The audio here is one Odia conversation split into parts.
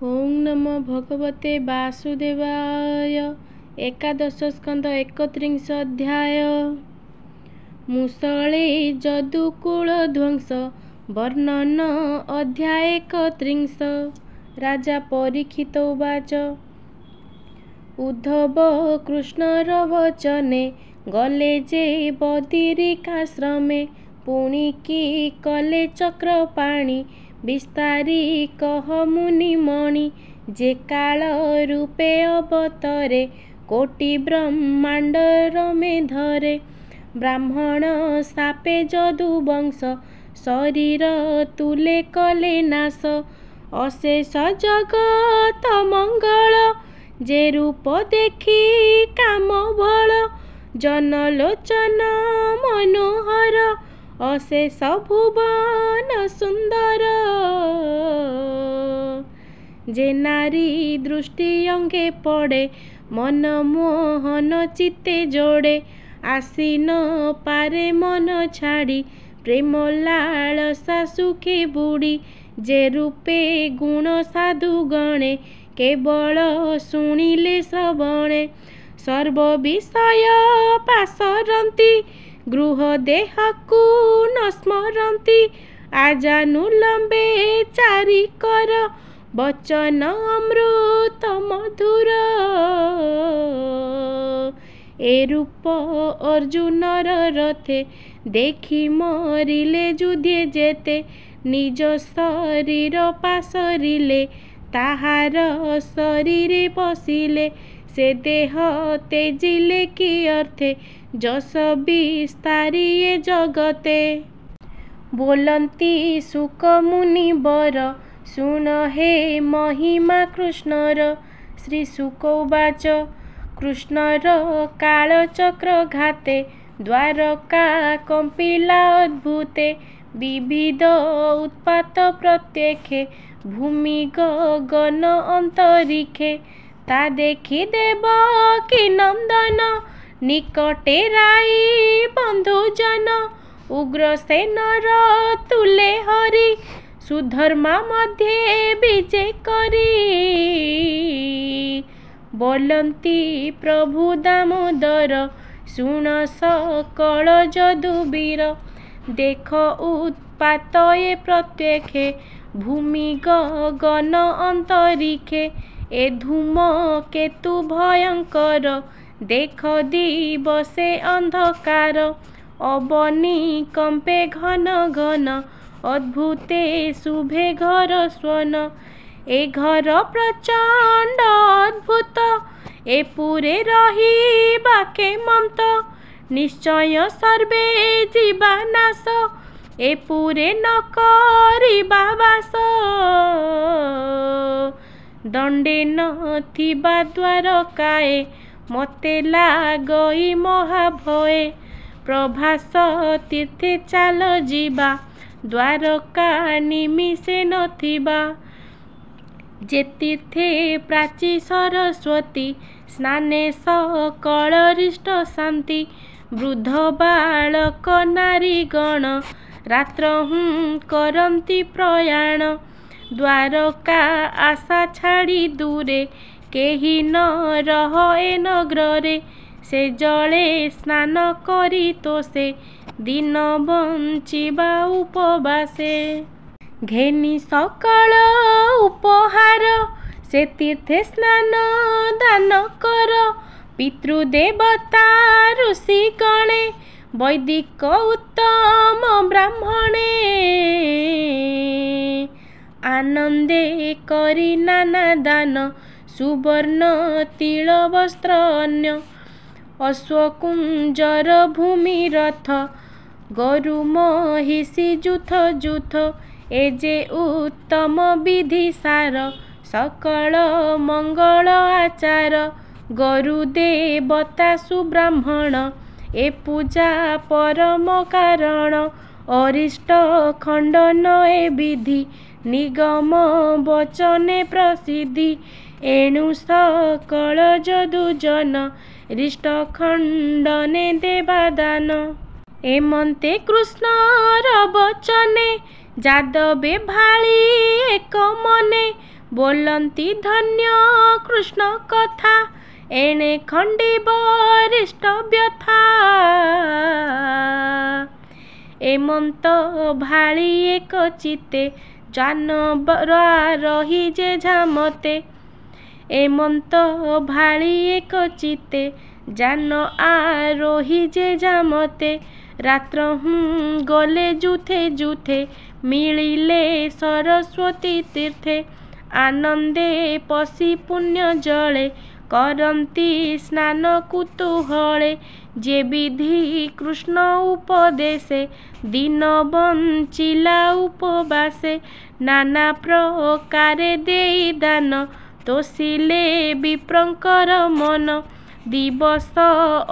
ଓଁ ନମୋ ଭଗବତେ ବାସୁଦେବାୟ। ଏକାଦଶ ସ୍କନ୍ଧ ଏକତ୍ରିଂଶ ଅଧ୍ୟାୟ। ମୁସଳେ ଯଦୁକୁଳ ଧ୍ୱଂସ ବର୍ଣ୍ଣନ ଅଧ୍ୟାୟ ଏକତ୍ରିଂଶ। ରାଜା ପରୀକ୍ଷିତ ଉବାଚ। ଉଦ୍ଧବ କୃଷ୍ଣର ବଚନେ ଗଲେ ଯେ ବଦରିକାଶ୍ରମେ, ପୁଣି କି କଲେ ଚକ୍ରପାଣି ବିସ୍ତାରି କହ ମୁନିମଣି। ଯେ କାଳ ରୂପେ ଅବତରେ କୋଟି ବ୍ରହ୍ମାଣ୍ଡ ରମେ ଧରେ, ବ୍ରାହ୍ମଣ ଶାପେ ଯଦୁବଂଶ ଶରୀର ତୁଲେ କଲେ ନାଶ। ଅଶେଷ ଜଗତ ମଙ୍ଗଳ ଯେ ରୂପ ଦେଖି କାମ ବଳ, ଜନଲୋଚନ ମନୋହର ଅଶେଷ ଭୁବନ ସୁନ୍ଦର। ଯେ ନାରୀ ଦୃଷ୍ଟି ଅଙ୍ଗେ ପଡ଼େ ମନମୋହନ ଚିତ୍ତେ ଯୋଡ଼େ, ଆସି ନ ପାରେ ମନ ଛାଡ଼ି ପ୍ରେମ ଲାଳସା ସୁଖେ ବୁଡ଼ି। ଯେ ରୂପେ ଗୁଣ ସାଧୁଗଣେ କେବଳ ଶୁଣିଲେ ଶ୍ରବଣେ, ସର୍ବ ବିଷୟ ପାସରନ୍ତି ଗୃହ ଦେହକୁ ନ ସ୍ମରନ୍ତି। ଆଜାନୁଲମ୍ବେ ଚାରିକର ବଚନ ଅମୃତ ମଧୁର। ଏ ରୂପ ଅର୍ଜୁନର ରଥେ ଦେଖି ମରିଲେ ଯୁଧେ ଯେତେ, ନିଜ ଶରୀର ପାସରିଲେ ତାହାର ଶରୀରେ ପଶିଲେ। ସେ ଦେହ ତେଜିଲେ କି ଅର୍ଥେ ଯଶ ବିସ୍ତାରି ଏ ଜଗତେ। ବୋଲନ୍ତି ଶୁକ ମୁନିବର ଶୁଣ ହେ ମହିମା କୃଷ୍ଣର। ଶ୍ରୀ ଶୁକ ଉବାଚ। କୃଷ୍ଣର କାଳଚକ୍ର ଘାତେ ଦ୍ୱାରକା କମ୍ପିଲା ଅଦ୍ଭୁତେ, ବିବିଧ ଉତ୍ପାତ ପ୍ରତ୍ୟକ୍ଷେ ଭୂମି ଗଗନ ଅନ୍ତରୀକ୍ଷେ। ତା ଦେଖି ଦେବକୀ ନନ୍ଦନ ନିକଟେ ରାଇ ବନ୍ଧୁଜନ, ଉଗ୍ରସେନର ତୁଲେ ହରି ସୁଧର୍ମା ମଧ୍ୟେ ବିଜେ କରି। ବୋଲନ୍ତି ପ୍ରଭୁ ଦାମୋଦର ଶୁଣ ସକଳ ଯଦୁବୀର, ଦେଖ ଉତ୍ପାତ ଏ ପ୍ରତ୍ୟକ୍ଷେ ଭୂମି ଗଗନ ଅନ୍ତରୀକ୍ଷେ। ଏ ଧୂମ କେତୁ ଭୟଙ୍କର ଦେଖ ଦିବସେ ଅନ୍ଧକାର, ଅବନୀ କମ୍ପେ ଘନ ଘନ ଅଦ୍ଭୁତେ ଶୁଭେ ଘର ସ୍ୱନ। ଏ ଘର ପ୍ରଚଣ୍ଡ ଅଦ୍ଭୁତ ଏ ପୁରେ ରହିବା କେମନ୍ତ, ନିଶ୍ଚୟ ସର୍ବେ ଯିବା ନାଶ ଏ ପୁରେ ନ କରିବା ବାସ। ଦଣ୍ଡେ ନ ଥିବା ଦ୍ୱାରକାଏ ମୋତେ ଲାଗଇ ମହାଭୟେ, ପ୍ରଭାସ ତୀର୍ଥେ ଚାଲ ଯିବା ଦ୍ୱାରକା ନିମିଷେ ନଥିବା। ଯେ ତୀର୍ଥେ ପ୍ରାଚୀ ସରସ୍ୱତୀ ସ୍ନାନେ ସକଳରିଷ୍ଟ ଶାନ୍ତି, ବୃଦ୍ଧ ବାଳକ ନାରୀଗଣ ରାତ୍ରହୁଁ କରନ୍ତି ପ୍ରୟାଣ। ଦ୍ୱାରକା ଆଶା ଛାଡ଼ି ଦୂରେ କେହି ନ ରହ ଏ ନଗ୍ରରେ, ସେ ଜଳେ ସ୍ନାନ କରି ତୋଷେ ଦିନ ବଞ୍ଚିବା ଉପବାସେ। ଘେନି ସକଳ ଉପହାର ସେ ତୀର୍ଥେ ସ୍ନାନ ଦାନ କର, ପିତୃଦେବତା ଋଷିଗଣେ ବୈଦିକ ଉତ୍ତମ ବ୍ରାହ୍ମଣେ। ଆନନ୍ଦେ କରି ନାନା ଦାନ ସୁବର୍ଣ୍ଣ ତିଳ ବସ୍ତ୍ର ଅନ୍ୟ, ଅଶ୍ୱକୁଞ୍ଜର ଭୂମି ରଥ ଗୋରୁ ମହିଷୀ ଯୂଥ ଯୂଥ। ଏ ଯେ ଉତ୍ତମ ବିଧି ସାର ସକଳ ମଙ୍ଗଳ ଆଚାର, ଗୋରୁ ଦେବତା ସୁବ୍ରାହ୍ମଣ ଏ ପୂଜା ପରମ କାରଣ। ଅରିଷ୍ଟ ଖଣ୍ଡନ ଏ ବିଧି ନିଗମ ବଚନେ ପ୍ରସିଦ୍ଧି, ଏଣୁ ସକଳ ଯଦୁଜନ ରିଷ୍ଟ ଖଣ୍ଡନେ ଦେବା ଦାନ। ଏମନ୍ତେ କୃଷ୍ଣର ବଚନେ ଯାଦବେ ଭାଳି ଏକ ମନେ, ବୋଲନ୍ତି ଧନ୍ୟ କୃଷ୍ଣ କଥା, ଏଣେ ଖଣ୍ଡି ବରିଷ୍ଠ ବ୍ୟଥା। ଏମନ୍ତ ଭାଳି ଏକ ଚିତ୍ତେ, ଯାନ ରହି ଯେ ଝାମତେ। ଏମନ୍ତ ଭାଳି ଏକ ଚିତ୍ତେ, ଯାନ ଆରୋହି ଯେ ଝାମତେ। ରାତ୍ରହୁଁ ଗଲେ ଯୁଥେ ଯୁଥେ, ମିଳିଲେ ସରସ୍ୱତୀ ତୀର୍ଥେ। ଆନନ୍ଦେ ପଶି ପୁଣ୍ୟ ଜଳେ, କରନ୍ତି ସ୍ନାନ କୁତୂହଳେ। ଯେ ବିଧି କୃଷ୍ଣ ଉପଦେଶେ, ଦିନ ବଞ୍ଚିଲା ଉପବାସେ। ନାନା ପ୍ରକାରେ ଦେଇ ଦାନ, ତୋଷିଲେ ବିପ୍ରଙ୍କର ମନ। ଦିବସ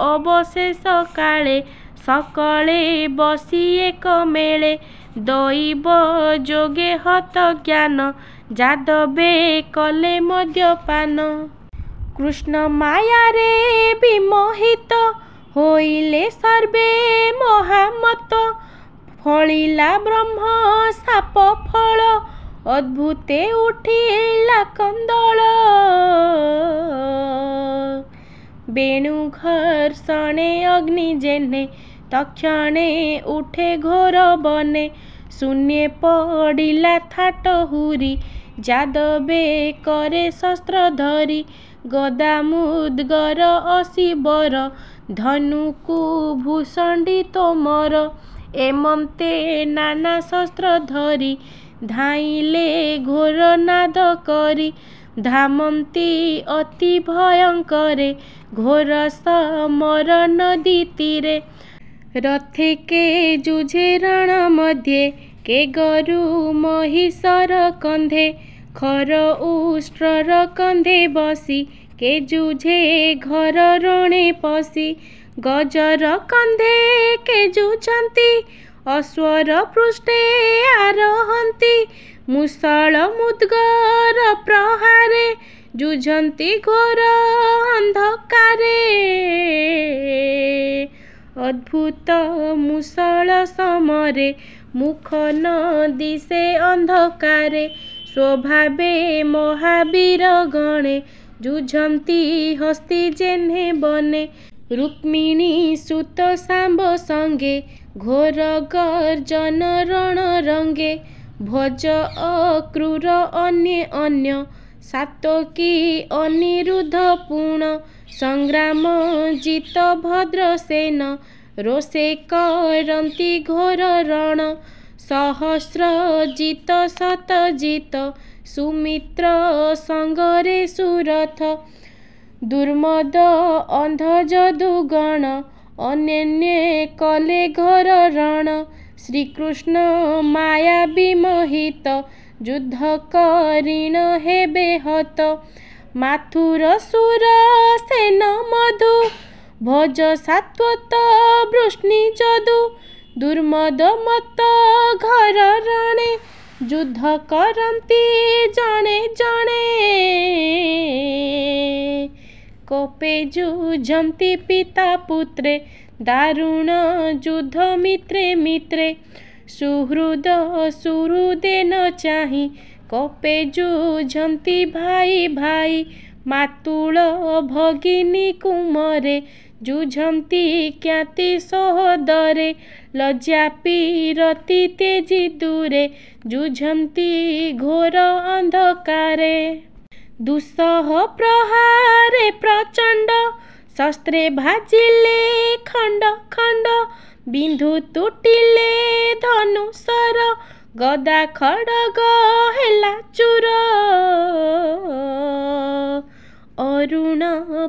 ଅବଶେଷ କାଳେ, ସକଳେ ବସି ଏକ ମେଳେ। ଦଇବ ଯୋଗେ ହତ ଜ୍ଞାନ, ଯାଦବେ କଲେ ମଦ୍ୟପାନ। କୃଷ୍ଣ ମାୟାରେ ବିମୋହିତ, ହୋଇଲେ ସର୍ବେ ମହାମତ୍ତ। ଫଳିଲା ବ୍ରହ୍ମ ଶାପ ଫଳ, ଅଦ୍ଭୁତେ ଉଠିଲା କନ୍ଦଳ। ବେଣୁ ଘର୍ଷଣେ ଅଗ୍ନି ଯେହ୍ନେ, ତକ୍ଷଣେ ଉଠେ ଘୋର ବନେ। ଶୂନ୍ୟେ ପଡ଼ିଲା ଥାଟ ହୁରି, ଯାଦବେ କରେ ଶସ୍ତ୍ର ଧରି। ଗଦା ମୁଦ୍ଗର ଅସିବର, ଧନୁକୁ ଭୁଷଣ୍ଡି ତୋମର। ଏମନ୍ତେ ନାନା ଶସ୍ତ୍ର ଧରି, ଧାଇଁଲେ ଘୋର ନାଦ କରି। ଧାମନ୍ତି ଅତି ଭୟଙ୍କରେ, ଘୋର ସମର ନଦୀ ତୀରେ। ରଥେ କେ ଯୁଝେ ରଣ ମଧ୍ୟେ, କେ ଗୋରୁ ମହିଷର କନ୍ଧେ। ଖର ଉଷ୍ଟ୍ରର କନ୍ଧେ ବସି, କେ ଯୁଝେ ଘର ରଣେ ପଶି। ଗଜର କନ୍ଧେ କେ ଯୁଝନ୍ତି, ଅଶ୍ୱର ପୃଷ୍ଠେ ଆରୋହନ୍ତି। ମୁଷଳ ମୁଦ୍ଗର ପ୍ରହାରେ, ଯୁଝନ୍ତି ଘୋର ଅନ୍ଧକାରେ। ଅଦ୍ଭୁତ ମୁଷଳ ସମରେ, ମୁଖ ନ ଦିଶେ ଅନ୍ଧକାରେ। ସ୍ୱଭାବେ ମହାବୀର ଗଣେ, ଯୁଝନ୍ତି ହସ୍ତୀ ଯେହ୍ନେ ବନେ। ରୁକ୍ମିଣୀ ସୁତ ଶାମ୍ବ ସଙ୍ଗେ, ଘୋର ଗର୍ଜନ ରଣରଙ୍ଗେ। ଭୋଜ ଅକ୍ରୂର ଅନ୍ୟେ ଅନ୍ୟ, ସାତ୍ୟକୀ ଅନିରୁଦ୍ଧ ପୁଣ। ସଂଗ୍ରାମ ଜିତ ଭଦ୍ରସେନ, ରୋଷେ କରନ୍ତି ଘୋର ରଣ। ସହସ୍ରଜିତ ଶତଜିତ, ସୁମିତ୍ର ସଙ୍ଗରେ ସୁରଥ। ଦୁର୍ମଦ ଅନ୍ଧ ଯଦୁଗଣ, ଅନ୍ୟନ୍ୟେ କଲେ ଘୋର ରଣ। ଶ୍ରୀକୃଷ୍ଣ ମାୟା ବିମୋହିତ, ଯୁଦ୍ଧ କରିଣ ହେବେ ହତ। ମାଥୁର ସୁରସେନ ମଧୁ, ଭୋଜ ସାତ୍ୱତ ବୃଷ୍ଣି ଯଦୁ। ଦୁର୍ମଦ ମତ୍ତ ଘୋର ରଣେ, ଯୁଦ୍ଧ କରନ୍ତି ଜଣେ ଜଣେ। କୋପେ ଯୁଝନ୍ତି ପିତା ପୁତ୍ରେ, ଦାରୁଣ ଯୁଦ୍ଧ ମିତ୍ରେ ମିତ୍ରେ। ସୁହୃଦ ସୁହୃଦେ ନ ଚାହିଁ, କୋପେ ଯୁଝନ୍ତି ଭାଇ ଭାଇ। ମାତୁଳ ଭଗିନୀ କୁମରେ, ଯୁଝନ୍ତି ଜ୍ଞାତି ସହୋଦରେ। ଲଜ୍ଜା ପୀରତି ତେଜି ଦୂରେ, ଯୁଝନ୍ତି ଘୋର ଅନ୍ଧକାରେ। ଦୁଃସହ ପ୍ରହାରେ ପ୍ରଚଣ୍ଡ, ଶସ୍ତ୍ରେ ଭାଜିଲେ ଖଣ୍ଡ ଖଣ୍ଡ। ବିନ୍ଧୁ ତୁଟିଲେ ଧନୁଶର, ଗଦା ଖଡ଼ଗ ହେଲା ଚୂର। ଅରୁଣ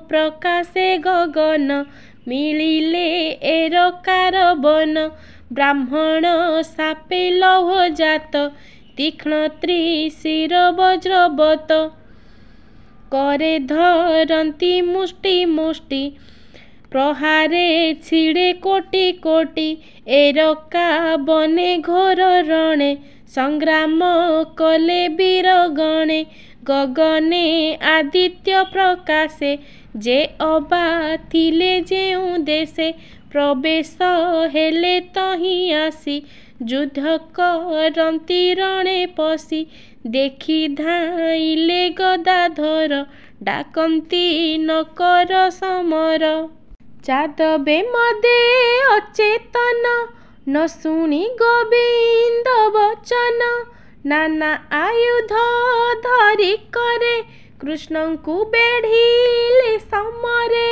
ପ୍ରକାଶେ ଗଗନ, ମିଳିଲେ ଏରକାର ବନ। ବ୍ରାହ୍ମଣ ଶାପେ ଲୌହଜାତ, ତୀକ୍ଷ୍ଣ ତ୍ରିଶିର ବଜ୍ରବତ। କରେ ଧରନ୍ତି ମୁଷ୍ଟି ମୁଷ୍ଟି, ପ୍ରହାରେ ଛିଡ଼େ କୋଟି କୋଟି। ଏରକା ବନେ ଘୋର ରଣେ, ସଂଗ୍ରାମ କଲେ ବୀରଗଣେ। ଗଗନେ ଆଦିତ୍ୟ ପ୍ରକାଶେ, ଯେ ଅବା ଥିଲେ ଯେଉଁ ଦେଶେ। ପ୍ରବେଶ ହେଲେ ତହିଁ ଆସି, ଯୁଦ୍ଧ କରନ୍ତି ରଣେ ପଶି। ଦେଖି ଧାଇଁଲେ ଗଦାଧର, ଡାକନ୍ତି ନକର ସମର। ଯାଦବେ ମଦେ ଅଚେତନ, ନ ଶୁଣି ଗୋବିନ୍ଦ ବଚନ। ନାନା ଆୟୁଧ ଧରି କରେ, କୃଷ୍ଣଙ୍କୁ ବେଢ଼ିଲେ ସମରେ।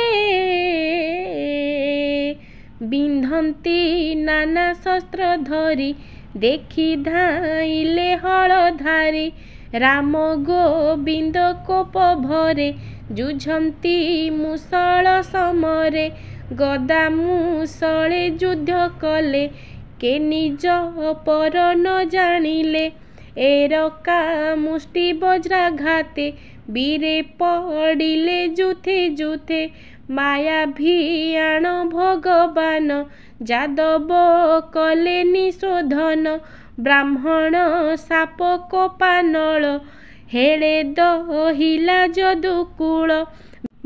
ବିନ୍ଧନ୍ତି ନାନା ଶସ୍ତ୍ର ଧରି, ଦେଖି ଧାଇଁଲେ ହଳଧାରୀ। ରାମ ଗୋବିନ୍ଦ କୋପ ଭରେ, ଯୁଝନ୍ତି ମୁଷଳ ସମରେ। ଗଦା ମୁଷଳେ ଯୁଦ୍ଧ କଲେ, କେ ନିଜ ପର ନ ଜାଣିଲେ। ଏରକା ମୁଷ୍ଟି ବଜ୍ରାଘାତେ, ବୀରେ ପଡ଼ିଲେ ଯୁଥେ ଯୁଥେ। ମାୟା ଭିଆଣ ଭଗବାନ, ଯାଦବ କଲେ ନିଶୋଧନ। ବ୍ରାହ୍ମଣ ଶାପ କୋପାନଳ, ହେଳେ ଦହିଲା ଯଦୁକୁଳ।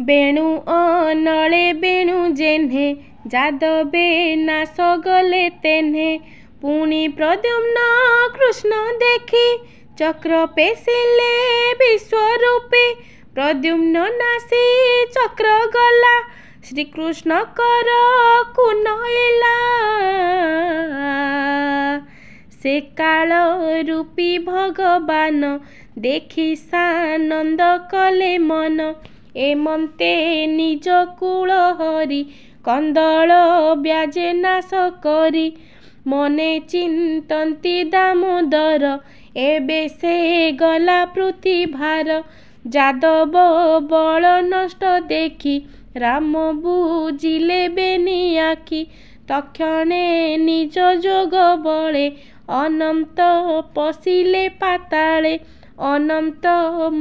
ବେଣୁ ଅନଳେ ବେଣୁ ଯେହ୍ନେ, ଯାଦବେ ନାଶ ଗଲେ ତେହ୍ନେ। ପୁଣି ପ୍ରଦ୍ୟୁମ୍ନ କୃଷ୍ଣ ଦେଖି, ଚକ୍ର ପେଷିଲେ ବିଶ୍ୱରୂପୀ। ପ୍ରଦ୍ୟୁମ୍ନ ନାଶି ଚକ୍ର ଗଲା, ଶ୍ରୀକୃଷ୍ଣ କରକୁ ନଇଲା। ସେ କାଳ ରୂପୀ ଭଗବାନ, ଦେଖି ସାନନ୍ଦ କଲେ ମନ। ଏମନ୍ତେ ନିଜ କୁଳ ହରି, କନ୍ଦଳ ବ୍ୟାଜେ ନାଶ କରି। ମନେ ଚିନ୍ତନ୍ତି ଦାମୋଦର, ଏବେ ସେ ଗଲା ପୃଥ୍ୱୀଭାର। ଯାଦବ ବଳ ନଷ୍ଟ ଦେଖି, ରାମ ବୁଜିଲେ ବେନି ଆଖି। ତକ୍ଷଣେ ନିଜ ଯୋଗ ବଳେ, ଅନନ୍ତ ପଶିଲେ ପାତାଳେ। ଅନନ୍ତ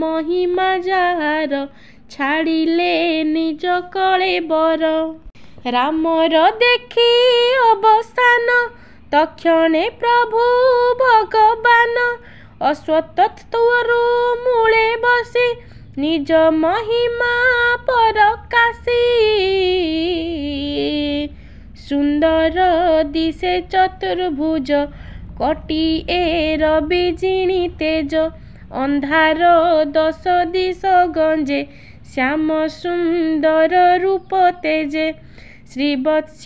ମହିମା ଯାହାର, ଛାଡ଼ିଲେ ନିଜ କଳେବର। ରାମର ଦେଖି ଅବସାନ, ତକ୍ଷଣେ ପ୍ରଭୁ ଭଗବାନ। ଅଶ୍ୱତ୍ଥ ତରୁ ମୂଳେ ବସି, ନିଜ ମହିମା ପରକାଶି। ସୁନ୍ଦର ଦିଶେ ଚତୁର୍ଭୁଜ, କୋଟିଏ ରବି ଜିଣି ତେଜ। ଅନ୍ଧାର ଦଶ ଦିଶ ଗଞ୍ଜେ, ଶ୍ୟାମ ସୁନ୍ଦର ରୂପ ତେଜେ। ଶ୍ରୀବତ୍ସ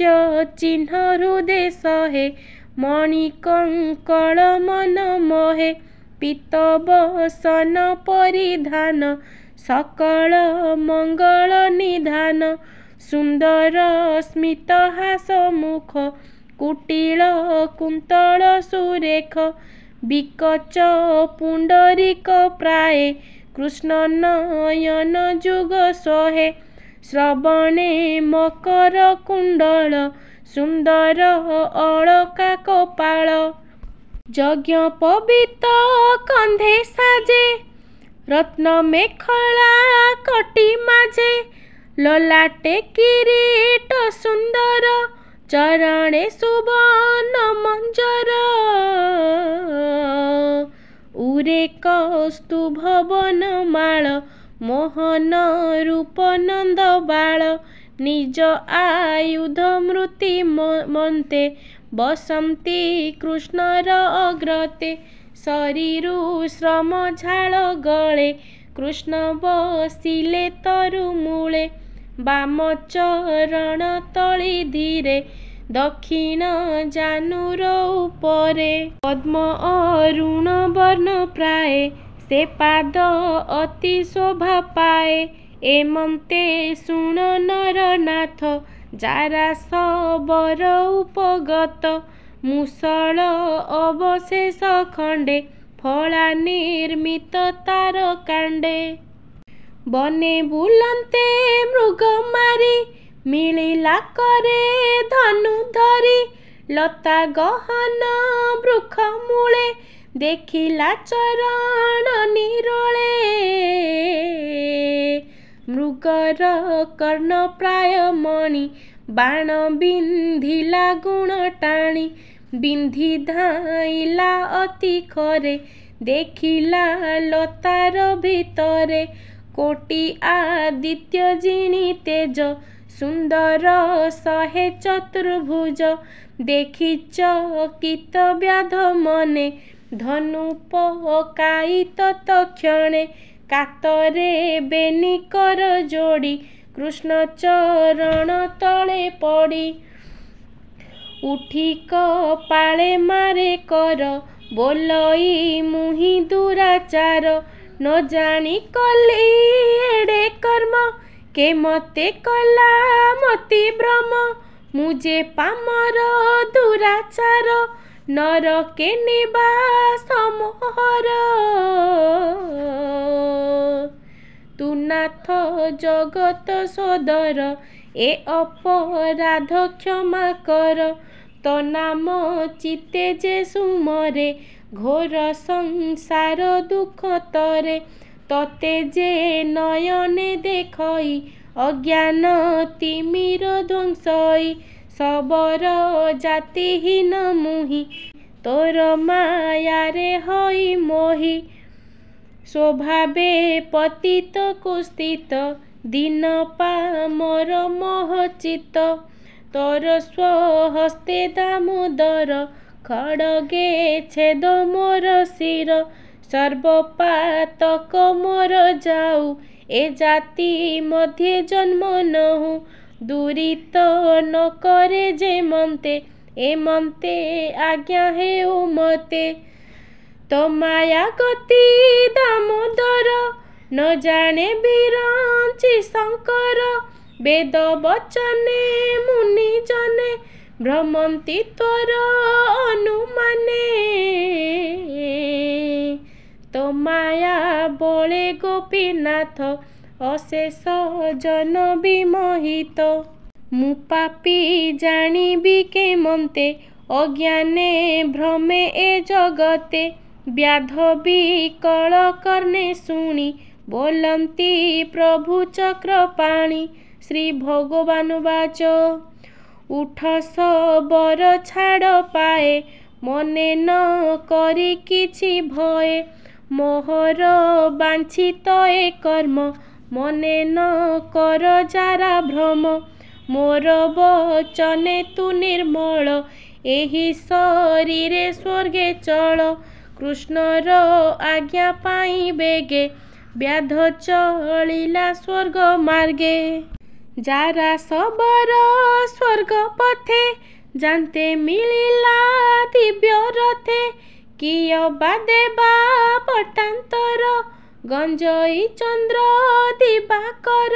ଚିହ୍ନ ହୃଦେ ସହେ, ମଣି କଙ୍କଣ ମନ ମୋହେ। ପୀତ ବସନ ପରିଧାନ, ସକଳ ମଙ୍ଗଳ ନିଧାନ। ସୁନ୍ଦର ସ୍ମିତ ହାସ ମୁଖ, କୁଟିଳ କୁନ୍ତଳ ସୁରେଖ। ବିକଚ ପୁଣ୍ଡରୀକ ପ୍ରାୟେ, କୃଷ୍ଣ ନୟନ ଯୁଗ ଶୋହେ। ଶ୍ରବଣେ ମକର କୁଣ୍ଡଳ, ସୁନ୍ଦର ଅଳକା କପାଳ। ଯଜ୍ଞୋପବୀତ କନ୍ଧେ ସାଜେ, ରତ୍ନ ମେଖଳା କଟି ମାଝେ। ଲଲାଟେ କିରୀଟ ସୁନ୍ଦର, ଚରଣେ ସୁବର୍ଣ୍ଣ ମଞ୍ଜର। ଉରେ କୌସ୍ତୁଭ ବନମାଳ, ମୋହନ ରୂପ ନନ୍ଦବାଳ। ନିଜ ଆୟୁଧ ମୂର୍ତ୍ତି ମନ୍ତେ, ବସନ୍ତି କୃଷ୍ଣର ଅଗ୍ରତେ। ଶରୀରୁ ଶ୍ରମ ଝାଳ ଗଳେ, କୃଷ୍ଣ ବସିଲେ ତରୁ ମୂଳେ। ବାମ ଚରଣ ତଳି ଧୀରେ, ଦକ୍ଷିଣ ଜାନୁର ଉପରେ। ପଦ୍ମ ଅରୁଣ ବର୍ଣ୍ଣ ପ୍ରାୟେ, ସେ ପାଦ ଅତି ଶୋଭା ପାଏ। ଏମନ୍ତେ ଶୁଣ ନରନାଥ, ଯାରା ଶବର ଉପଗତ। ମୁଷଳ ଅବଶେଷ ଖଣ୍ଡେ, ଫଳା ନିର୍ମିତ ତାର କାଣ୍ଡେ। ବନେ ବୁଲନ୍ତେ ମୃଗ ମାରି, ମିଳିଲା କରେ ଧନୁ ଧରି। ଲତା ଗହନ ବୃକ୍ଷ ମୂଳେ, ଦେଖିଲା ଚରଣ ନିରୋଳେ। ମୃଗର କର୍ଣ୍ଣ ପ୍ରାୟ ମଣି, ବାଣ ବିନ୍ଧିଲା ଗୁଣ ଟାଣି। ବିନ୍ଧି ଧାଇଁଲା ଅତି ଖରେ, ଦେଖିଲା ଲତାର ଭିତରେ। କୋଟି ଆଦିତ୍ୟ ଜିଣି ତେଜ, ସୁନ୍ଦର ଶହେ ଚତୁର୍ଭୁଜ। ଦେଖି ଚକିତ ବ୍ୟାଧ ମନେ, ଧନୁ ପକାଇ ତତକ୍ଷଣେ, କାତରେ ବେନି କର ଯୋଡ଼ି, କୃଷ୍ଣ ଚରଣ ତଳେ ପଡ଼ି। ଉଠି କପାଳେ ମାରେ କର, ବୋଲଇ ମୁହିଁ ଦୁରାଚାର, ନ ଜାଣି କଲି ଏଡ଼େ କର୍ମ, କେ ମତେ କଲା ମତି ଭ୍ରମ। ମୁଁ ଯେ ପାମର ଦୁରାଚାର, ନରକେ ନିବାସ ମୋହର। ତୁ ନାଥ ଜଗତ ସୋଦର, ଏ ଅପରାଧ କ୍ଷମା କର। ତୋ ନାମ ଚିତ୍ତେ ଯେ ସୁମରେ, ଘୋର ସଂସାର ଦୁଃଖ ତରେ। ତୋତେ ଯେ ନୟନେ ଦେଖଇ, ଅଜ୍ଞାନ ତିମିର ଧ୍ୱଂସଇ। ଶବର ଜାତିହୀନ ମୁହିଁ, ତୋର ମାୟାରେ ହୋଇ ମୋହି। ସ୍ୱଭାବେ ପତିତ କୁତ୍ସିତ, ଦୀନ ପାମର ମୋହ ଚିତ୍ତ। ତୋର ସ୍ୱହସ୍ତେ ଦାମୋଦର, ଖଡ଼ଗେ ଛେଦ ମୋର ଶିର। ସର୍ବ ପାତକ ମୋର ଯାଉ, ଏ ଜାତି ମଧ୍ୟେ ଜନ୍ମ ନୋହୁ। ଦୁରିତ ନ କରେ ଯେମନ୍ତେ, ଏମନ୍ତେ ଆଜ୍ଞା ହେଉ ମତେ। ତୋ ମାୟା ଗତି ଦାମୋଦର, ନ ଜାଣେ ବିରଞ୍ଚି ଶଙ୍କର। ବେଦ ବଚନେ ମୁନି ଜନେ, ଭ୍ରମନ୍ତି ତୋର ଅନୁମାନେ। ତୋ ମାୟା ବଳେ ଗୋପୀନାଥ, ଅଶେଷ ଜନ ବିମୋହିତ। ମୁଁ ପାପୀ ଜାଣିବି କେମନ୍ତେ, ଅଜ୍ଞାନେ ଭ୍ରମେ ଏ ଜଗତେ। ବ୍ୟାଧ ବିକଳ କର୍ଣ୍ଣେ ଶୁଣି, ବୋଲନ୍ତି ପ୍ରଭୁ ଚକ୍ରପାଣି। ଶ୍ରୀ ଭଗବାନୁବାଚ। ଉଠ ଶବର ଛାଡ଼ ପାଏ, ମନେ ନ କରି କିଛି ଭୟେ। ମୋହର ବାଞ୍ଛିତ ଏ କର୍ମ, ମନେ ନ କର ଜାରା ଭ୍ରମ। ମୋର ବଚନେ ତୁ ନିର୍ମଳ, ଏହି ଶରୀରେ ସ୍ୱର୍ଗେ ଚଳ। କୃଷ୍ଣର ଆଜ୍ଞା ପାଇ ବେଗେ, ବ୍ୟାଧ ଚଳିଲା ସ୍ୱର୍ଗ ମାର୍ଗେ। ଜାରା ଶବର ସ୍ୱର୍ଗ ପଥେ, ଯାନ୍ତେ ମିଳିଲା ଦିବ୍ୟ ରଥେ। କି ଅବା ଦେବା ପଟାନ୍ତର, ଗଞ୍ଜଇ ଚନ୍ଦ୍ର ଦିବାକର।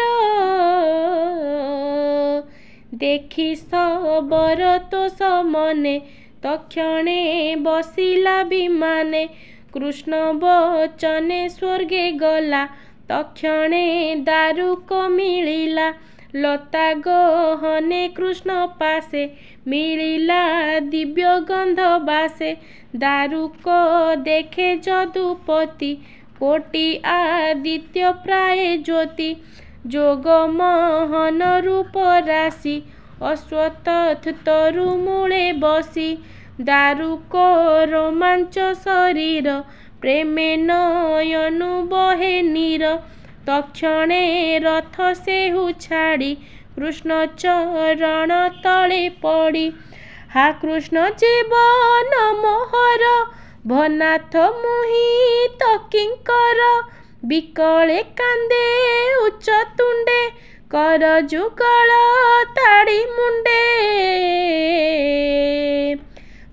ଦେଖି ଶବର ତୋଷ ମନେ, ତକ୍ଷଣେ ବସିଲା ବିମାନେ। କୃଷ୍ଣ ବଚନେ ସ୍ୱର୍ଗେ ଗଲା, ତକ୍ଷଣେ ଦାରୁକ ମିଳିଲା। ଲତା ଗହନେ କୃଷ୍ଣ ପାଶେ, ମିଳିଲା ଦିବ୍ୟ ଗନ୍ଧ ବାସେ। ଦାରୁକ ଦେଖେ ଯଦୁପତି, କୋଟି ଆଦିତ୍ୟ ପ୍ରାୟ ଜ୍ୟୋତି। ଯୋଗମୋହନ ରୂପ ରାଶି, ଅଶ୍ୱତ୍ଥ ତରୁ ମୂଳେ ବସି। ଦାରୁକ ରୋମାଞ୍ଚ ଶରୀର, ପ୍ରେମେ ନୟନୁ ବହେ ନୀର। ତକ୍ଷଣେ ରଥ ସେହୁ ଛାଡ଼ି, କୃଷ୍ଣ ଚରଣ ତଳେ ପଡ଼ି। ହା କୃଷ୍ଣ ଜୀବନ ମୋହର, ଭନାଥ ମୁହିଁ ତ କିଙ୍କର। ବିକଳେ କାନ୍ଦେ ଉଚ୍ଚ ତୁଣ୍ଡେ, କର ଯୁଗଳ ତାଡ଼ି ମୁଣ୍ଡେ।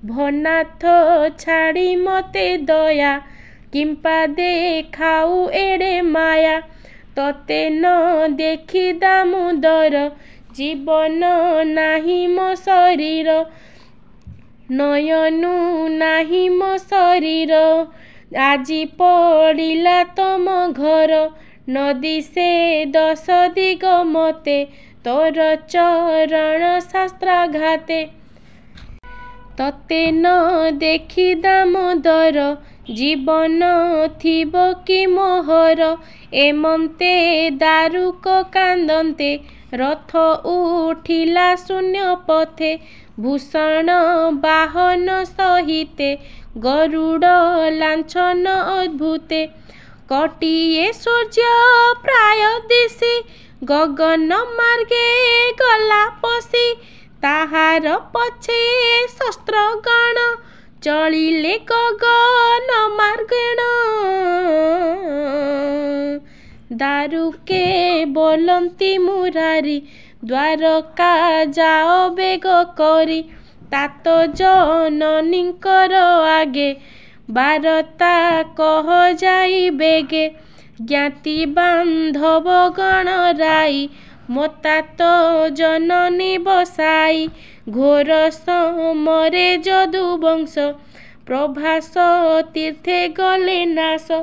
ଭନାଥ ଛାଡ଼ି ମତେ ଦୟା, କିମ୍ପା ଦେଖାଉ ଏଡ଼େ ମାୟା। ତୋତେ ନ ଦେଖି ଦାମୋଦର, ଜୀବନ ନାହିଁ ମୋ ଶରୀର। ନୟନୁ ନାହିଁ ମୋ ଶରୀର, ଆଜି ପଡ଼ିଲା ତମ ଘର। ନ ଦିଶେ ଦଶ ଦିଗ ମତେ, ତୋର ଚରଣ ଶସ୍ତ୍ରାଘାତେ। ତୋତେ ନ ଦେଖି ଦାମୋଦର, ଜୀବନ ଥିବ କି ମୋହର। ଏମନ୍ତେ ଦାରୁକ କାନ୍ଦନ୍ତେ, ରଥ ଉଠିଲା ଶୂନ୍ୟ ପଥେ। ଭୂଷଣ ବାହନ ସହିତେ, ଗରୁଡ଼ ଲାଞ୍ଛନ ଅଦ୍ଭୁତେ। କୋଟିଏ ସୂର୍ଯ୍ୟ ପ୍ରାୟ ଦିଶି, ଗଗନ ମାର୍ଗେ ଗଲା ପଶି। ତାହାର ପଛେ ଶସ୍ତ୍ରଗଣ, ଚଳିଲେ ଗଗନ ମାର୍ଗେଣ। ଦାରୁକେ ବୋଲନ୍ତି ମୁରାରୀ, ଦ୍ୱାରକା ଯାଅ ବେଗ କରି। ତାତ ଜନନୀଙ୍କର ଆଗେ ବାରତା କହ ଯାଇ ବେଗେ। ଜ୍ଞାତି ବାନ୍ଧବ ଗଣ ରାଇ ମୋ ତାତ ଜନନୀ ବସାଇ। ଘୋର ସମରେ ଯଦୁବଂଶ ପ୍ରଭାସ ତୀର୍ଥେ ଗଲେ ନାଶ।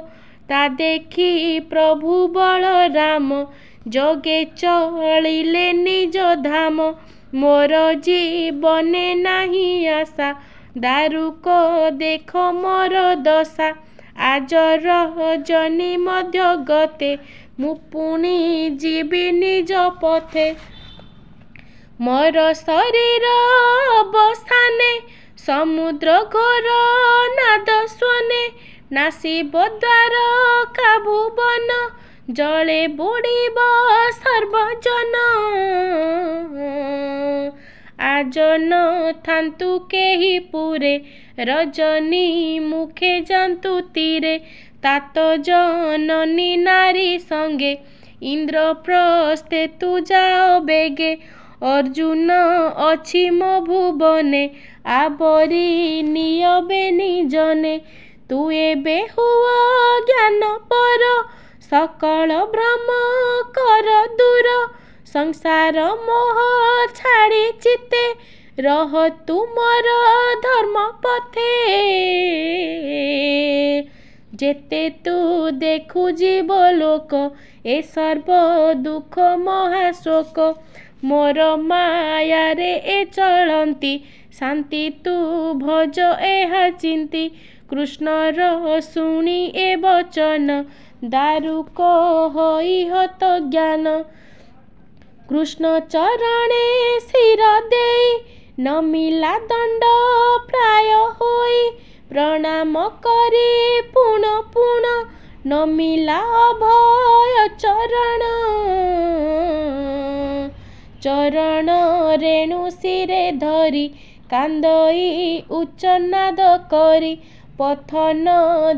ତା ଦେଖି ପ୍ରଭୁ ବଳରାମ ଯୋଗେ ଚଳିଲେ ନିଜ ଧାମ। ମୋର ଜୀବନେ ନାହିଁ ଆଶା, ଦାରୁକ ଦେଖ ମୋର ଦଶା। ଆଜ ରଜନୀ ମଧ୍ୟ ଗତେ, ମୁଁ ପୁଣି ଯିବି ନିଜ ପଥେ। ମୋର ଶରୀର ଅବସାନେ, ସମୁଦ୍ର ଘୋର ନାଦ ସ୍ୱନେ। ନାଶିବ ଦ୍ୱାରକା ଭୁବନ, ଜଳେ ବୁଡ଼ିବ ସର୍ବଜନ। ଆଜ ନ ଥାନ୍ତୁ କେହି ପୁରେ, ରଜନୀ ମୁଖେ ଯାନ୍ତୁ ତୀରେ। ତାତ ଜନନୀ ନାରୀ ସଙ୍ଗେ ଇନ୍ଦ୍ରପ୍ରସ୍ଥେ ତୁ ଯାଅ ବେଗେ। ଅର୍ଜୁନ ଅଛି ମୋ ଭୁବନେ, ଆବରି ନିଅବେ ନିଜନେ। ତୁ ଏବେ ହୁଅ ଜ୍ଞାନ ପର, ସକଳ ଭ୍ରମ କର ଦୂର। ସଂସାର ମୋହ ଛାଡ଼ି ଚିତ୍ତେ ରହ ତୁ ମୋର ଧର୍ମ ପଥେ। ଯେତେ ତୁ ଦେଖୁ ଜୀବ ଲୋକ, ଏ ସର୍ବ ଦୁଃଖ ମହାଶୋକ। ମୋର ମାୟାରେ ଏ ଚଳନ୍ତି, ଶାନ୍ତି ତୁ ଭଜ ଏହା ଚିନ୍ତି। କୃଷ୍ଣର ଶୁଣି ଏ ବଚନ, ଦାରୁକ ହୋଇ ହତ ଜ୍ଞାନ। କୃଷ୍ଣ ଚରଣେ ଶିର ଦେଇ ନମିଲା ଦଣ୍ଡ ପ୍ରାୟ ହୋଇ। ପ୍ରଣାମ କରି ପୁଣ ପୁଣ ନମିଲା ଅଭୟ ଚରଣ। ଚରଣ ରେଣୁ ଶିରେ ଧରି କାନ୍ଦଇ ଉଚ୍ଚନାଦ କରି। ପଥ ନ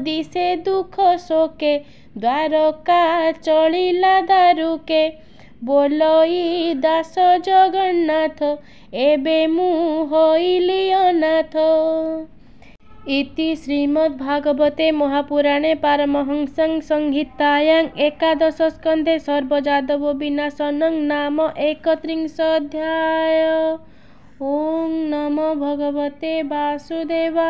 ଦିଶେ ଦୁଃଖ ଶୋକେ, ଦ୍ୱାରକା ଚଳିଲା ଦାରୁକେ। ବୋଲଇ ଦାସ ଜଗନ୍ନାଥ, ଏବେ ମୁଁ ହୋଇଲି ଅନାଥ। ଇତି ଶ୍ରୀମଦ୍ଭାଗବତେ ମହାପୁରାଣେ ପାରମହଂସ୍ୟାଂ ସଂହିତାୟାଂ ଏକାଦଶ ସ୍କନ୍ଧେ ସର୍ବଯାଦବ ବିନାଶନଂ ନାମ ଏକତ୍ରିଂଶ ଅଧ୍ୟାୟ। ଓଁ ନମୋ ଭଗବତେ ବାସୁଦେବାୟ।